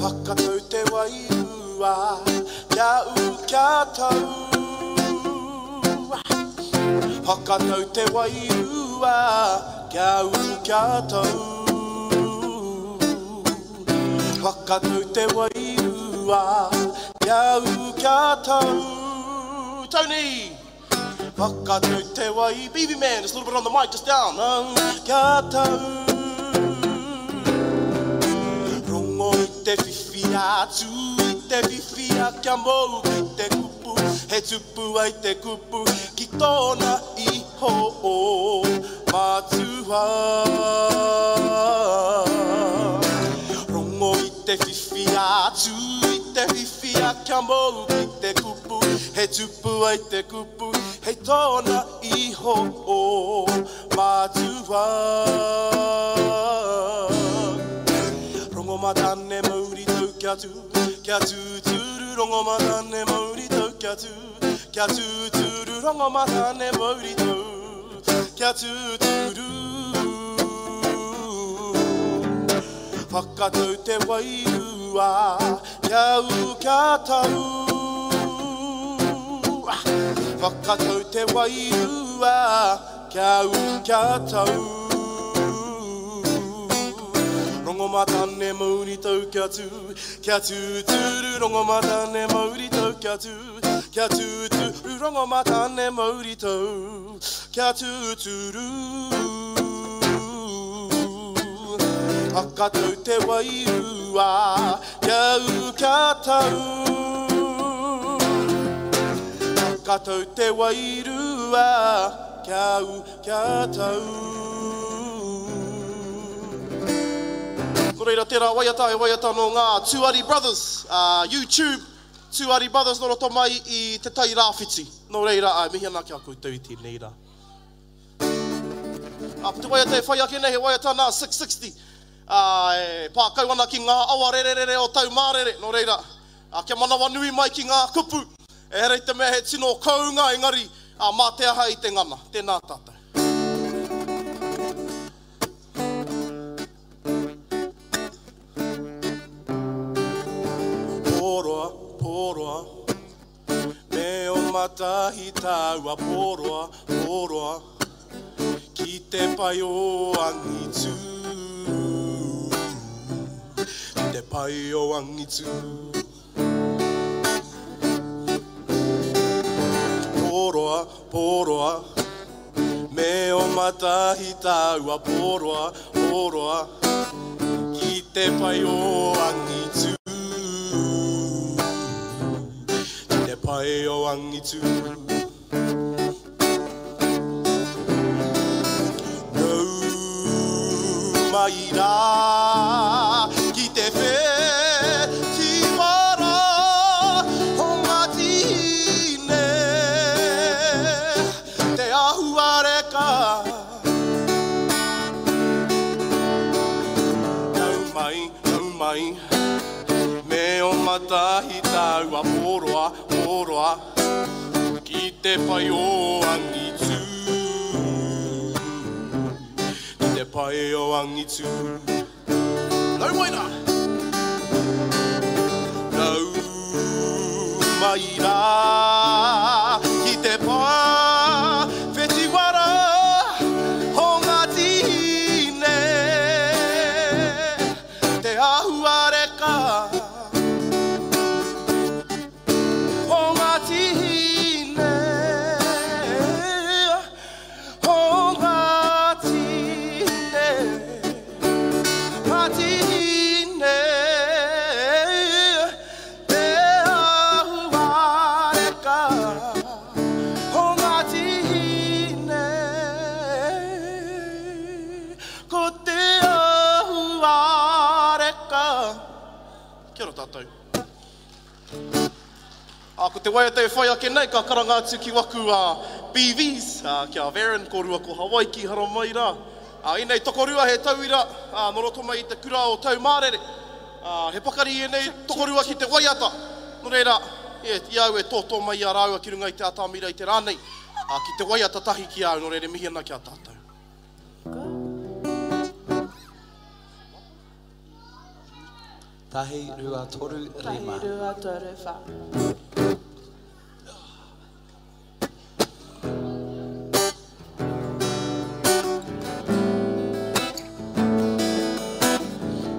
Whakatau te wairua, kia ū kia tau. Whakatau te wairua, kia ū kia tau. Whakatau te wairua, kia ū kia tau. Tony! Whakatau te wai, BB man, just a little bit on the mic, just down. Kia tau. Rongo i te whiwhia, tū i te whiwhia, kia mou ki te kupu, he tupu ai te kupu ki tōna iho o Matua. Rongo i te whiwhia, tū i te whiwhia, kia mou ki te kupu, he tupu ai te kupu, hei tōna iho o Matua. Rongo matane mauri tau kia tū, kia tūturu Rongo matane mauri tau kia tū, kia tūturu Rongo matane mauri tau kia tūturu Whakatau te wairua, kia ū kia tau Whakatau te wairua, kia ū kia tau Rongo matane mauri tau kia tū, kia tūturu Rongo matane mauri tau kia tū, kia tūturu Rongo matane mauri tau kia tūturu Whakatau te wairua, kia ū kia tau Whakatau te wairua, kia ū kia tau Nō reira, tērā waiata he waiata nō ngā Tuari Brothers, YouTube, Tuari Brothers nō roto mai i Te Tai Rāwhiti. Nō reira, āe, mihi ana ki a koutou i tēnei rā. Ā, ko te waiata e whai ake nei he waiata nā 660, ā, e pā kau ana ki ngā awa rererere o Taumārere, nō reira, ā, kia manawanui mai ki ngā kupu, ehara i te mea he tino kounga, engari, ā, mā te aha i te ngana. Tēnā tātou. Pōroa, pōroa, Me oma tahi tāua pōroa, pōroa, Ki te pae o angitū, Ki te pae o angitū. Pōroa, pōroa, Me oma tahi tāua pōroa, pōroa, Ki te pae o angitū. Ki te pae o angitu. Nau mai rā ki te whetiwara o Ngāti Hine, te ahuareka. Nau mai, nau mai. Me oma tahi tāua pōroa, pōroa, Ki te pae o angitū, Ki te pae o angitū. Nau mai rā! Nau mai rā ki te pā whetiwara o Ngāti Hine. Te āhuareka o Ngāti Hine, o Ngāti Hine, Ngāti Hine, te āhuareka o Ngāti Hine. Ko te ahuareka. Kia ora tātou. Ā, ko te waiata e whai ake nei, ka karanga atu ki waku BVs, ki a Varyn, kōrua ko Hawaiki, haramai rā. Ā, ēnei tokorua he tauira, ā, nō roto mai i te kura o Taumārere. Ā, he pakari ēnei tokorua ki te waiata. Nō reira, i a au e tōtō mai i a rāua ki runga i te atamira i te rā nei, ā, ki te waiata tahi ki a au, nō reira e mihi ana ki a tātou. Tahi, rua, toru, rima. Tahi, rua, toru, wha.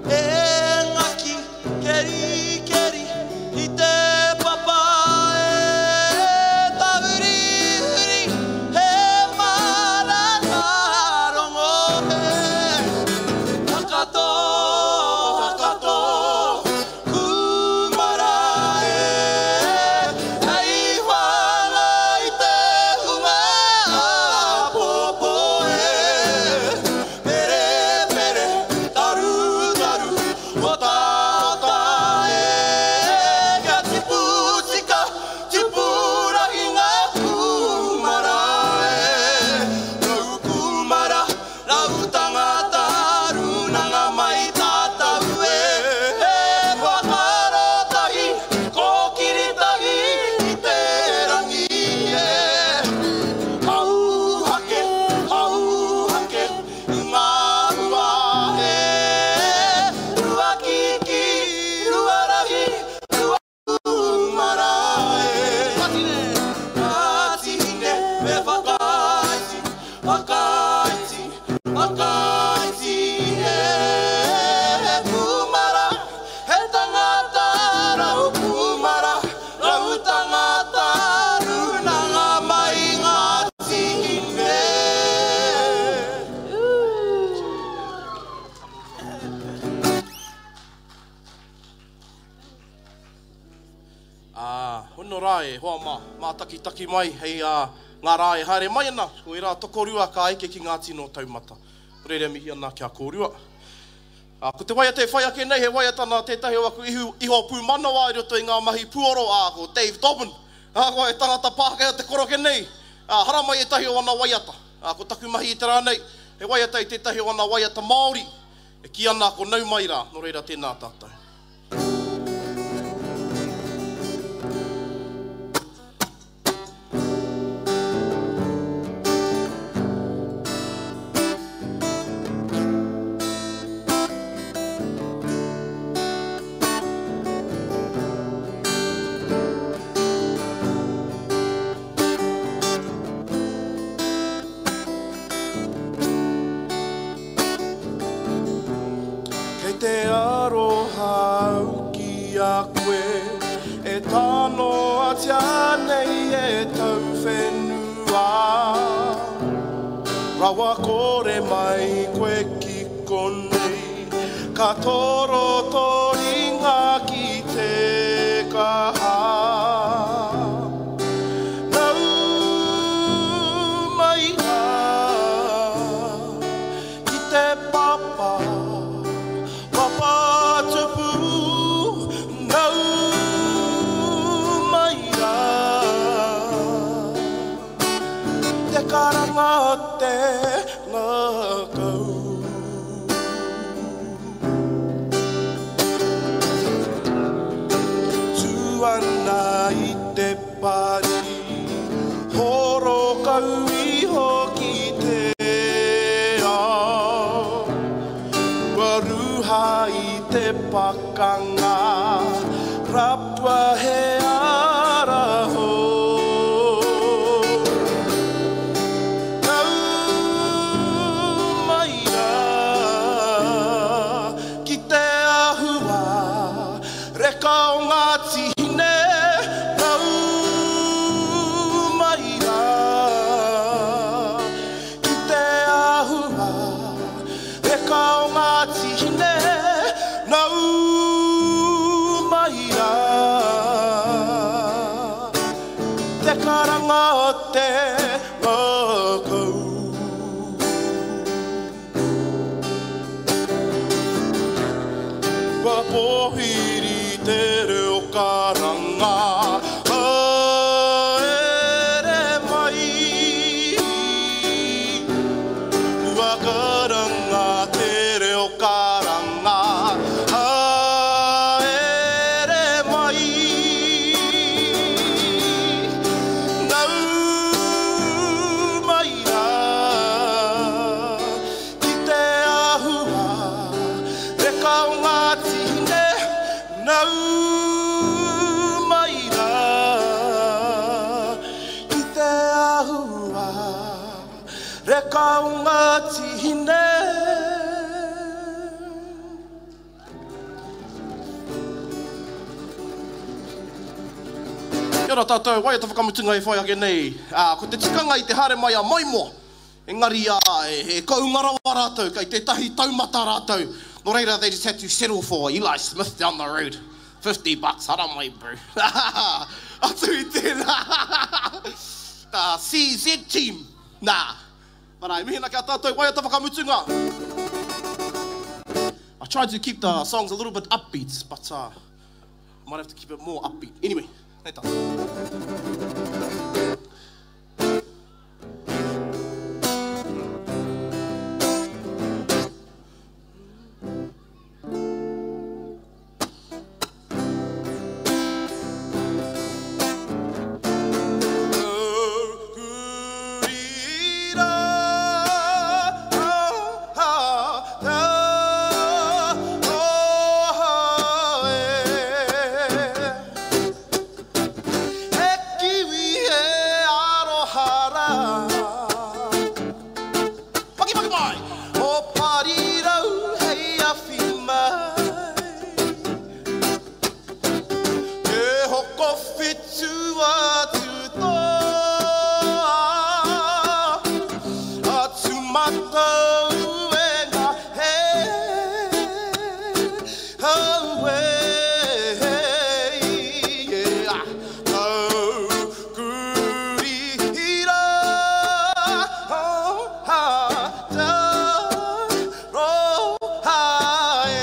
E ngaki, keri, keri, i te papa e tahuri, huri, he marama rongo e. Whakato, whakato, kūmara e, hei whāngai i te hunga āpōpō e. Pere, pere, taru, taru, ota, ota e. Kia tipu tika, tipu rahi ngā kūmara e. Rau kūmara, rau tangata, rūnanga mai tātou e. E whakaaro tahi, kōkiri tahi i te rangi e. Hauhake, hauhake, i ngā hua e. Rua kiki, rua rahi, rua kūmara e. Ngāti Hine, me whakaiti, whakaiti, whakaiti e. He kūmara, he tangata, rau kūmara, rau tangata, rūnanga mai Ngāti Hine. Ā, hono rā e hoa mā, mātakitaki mai hei ā, ngā rā e haere mai ana, ko ērā tokorua ka eke ki ngā tino taumata. Reira mihi ana ki a kōrua. Ā, ko te waiata e whai ake nei, he waiata nā tētahi o aku ihu, iho pūmanawa i roto i ngā mahi puoro, ā, ko Dave Dobbyn. Ā, ko he tangata Pākehā te koroke nei, ā, haramai ētahi o ana waiata. Ā, ko taku mahi i te rā nei, he waiata i tētahi o ana waiata Māori, e kī ana ko nau mai rā, nō reira tēnā tātou. Kei te aroha au ki a koe, e tānoatia nei e tauwhenua. Rawa kore mai koe ki konei, ka toro tō ringa ki te kaha. Nau mai rā ki te papa, papa tupu, nau mai rā. Te karanga o te ngākau. Tū ana i te pari, horo kau iho ki te ao. Kua ruha i te pakanga, rapua he ara hou. Nau mai rā ki te ahua, reka o Ngāti Hine, nau mai rā ki te ahua, reka o Ngāti Hine, nau mai rā. Te karanga o te ngākau. Kua pōhiri te reo karanga, haere mai. Kua karanga te reo karanga, haere mai. Nau mai rā ki te ahua, reka o Ngāti Hine, Nau mai rā ki te ahua reka o Ngāti Hine. Kia ora tātou, waiata whakamutunga e whai ake nei. Ā, ko te tikanga i te haere mai a Maimoa, engari ā, he kounga rawa rātou, kei tētahi taumata rātou. Nō reira, they just had to settle for Eli Smith down the road. 50 bucks, haramai bro. Atu i tēnā, tā CZ team, nā. But e mihi ana ki a tātou, waiata whakamutunga. I tried to keep the songs a little bit upbeat, but uh, I might have to keep it more upbeat. Anyway, nei tātou. He kiwi he aroha rā. Paki paki mai! O parirau hei awhi mai. Te hoko whitu atu toa, atu matou e ngā he, aue, yeah. Taukuri rā, ha, ta, roha, e.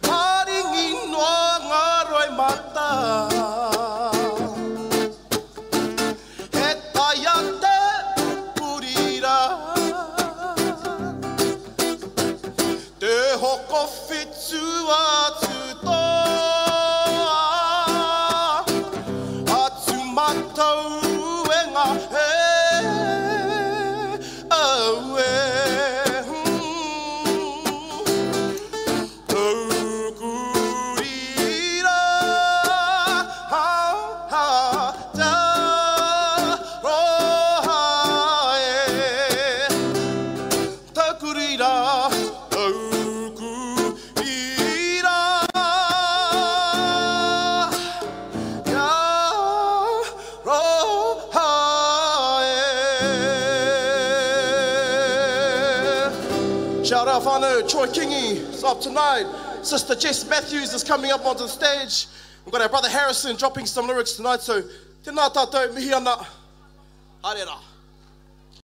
Maringi noa ngā roi mata. He taia te pupuri rā. Te hoko whitu atu toa, atu matou e ngā he, aue. Taukuri rā, ha, ha, ta, roha, e. Taukuri rā, taukuri rā, ya, roha, e. Shout out whānau, Troy Kingi is up tonight. Sister Jess Matthews is coming up onto the stage. We've got our brother Harrison dropping some lyrics tonight, so tēnā tātou, mihi ana. Haere rā.